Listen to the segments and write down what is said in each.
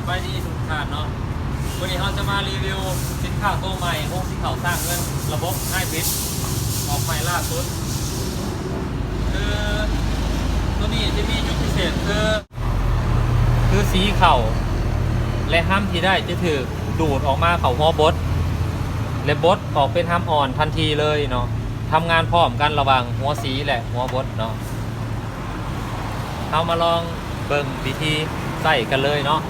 ສະບາຍດີທຸກທ່ານເນາະ, ມື້ນີ້ເຮົາຈະມາຣີວິວສິນຄ້າໂຕໃໝ່ ໂຮງສີເຂົ້າສ້າງເງິນ ລະບົບໄຮບຣິດ ອອກໃໝ່ລ່າສຸດ. ຄືໂຕນີ້ຈະມີຈຸດພິເສດຄື ຄືສີເຂົ້າ ແລະ ຮຳທີ່ໄດ້ຈະຖືກດູດອອກມາເຂົ້າຫົວບົດ ແລະ ບົດອອກເປັນຮຳອ່ອນທັນທີເລີຍເນາະ, ທຳງານພ້ອມກັນລະຫວ່າງຫົວສີ ແລະ ຫົວບົດເນາະ. ເຮົາມາລອງເບິ່ງວິທີໃຊ້ກັນເລີຍເນາະ.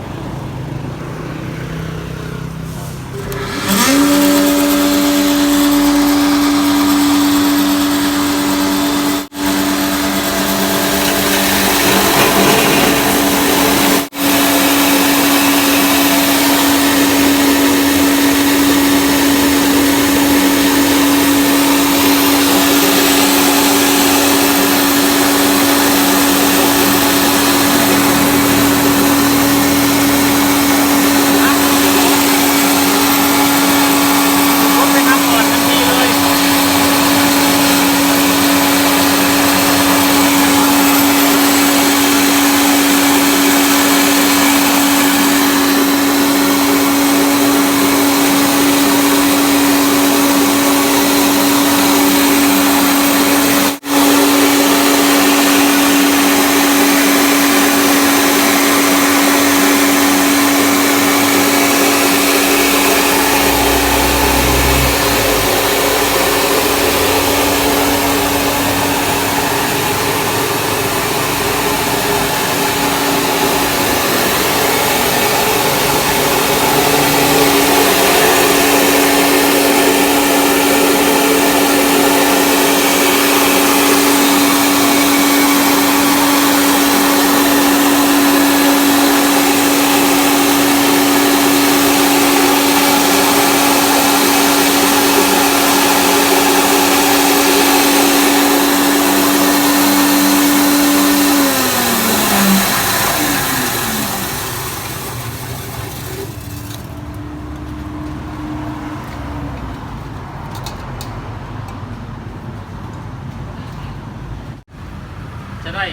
ຈະໄດ້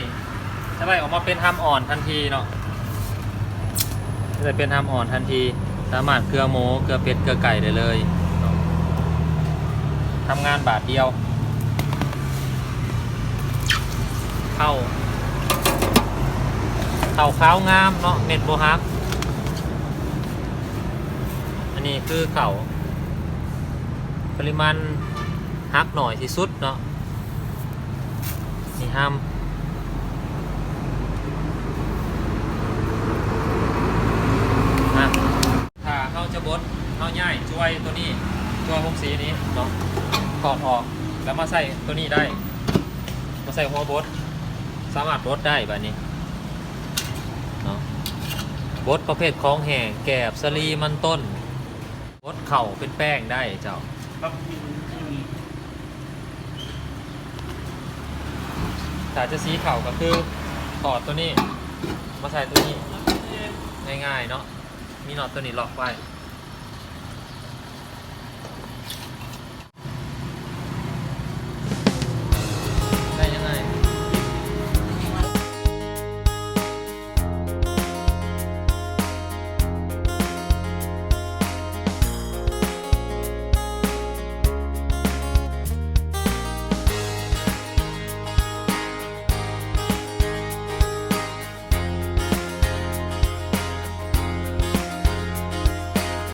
ຈະໄດ້ອອກມາເປັນຮຳອ່ອນທັນທີເນາະ, ຈະໄດ້ເປັນຮຳອ່ອນທັນທີ, ສາມາດເກືອໝູ ເກືອເປັດ ເກືອໄກ່ໄດ້ເລີຍເນາະ, ທຳງານບາດດຽວ. ເຂົ້າ ເຂົ້າຂາວງາມເນາະ, ເມັດບໍ່ຫັກ. ອັນນີ້ຄືເຂົ້າ ປະລິມານຫັກໜ້ອຍທີ່ສຸດເນາະ. ນີ້ຮຳ ອ່ະ ຖ້າເຮົາຈະບົດ ເຮົາຍ້າຍຈວຍໂຕນີ້ ຈວຍໂຮງສີນີ້ເນາະ ຖອດອອກ ແລ້ວມາໃສ່ໂຕນີ້ໄດ້ ມາໃສ່ຫົວບົດ ສາມາດບົດໄດ້ບາດນີ້ເນາະ. ບົດປະເພດຂອງແຫ້ງ ແກບ ສາລີ ມັນຕົ້ນ ບົດເຂົ້າເປັນແປ້ງໄດ້ເຈົ້າ. ຖ້າຈະສີເຂົ້າກໍຄືຖອດໂຕນີ້ມາໃສ່ໂຕນີ້ ງ່າຍໆເນາະ, ມີນັອດໂຕນີ້ລັອກໄວ້.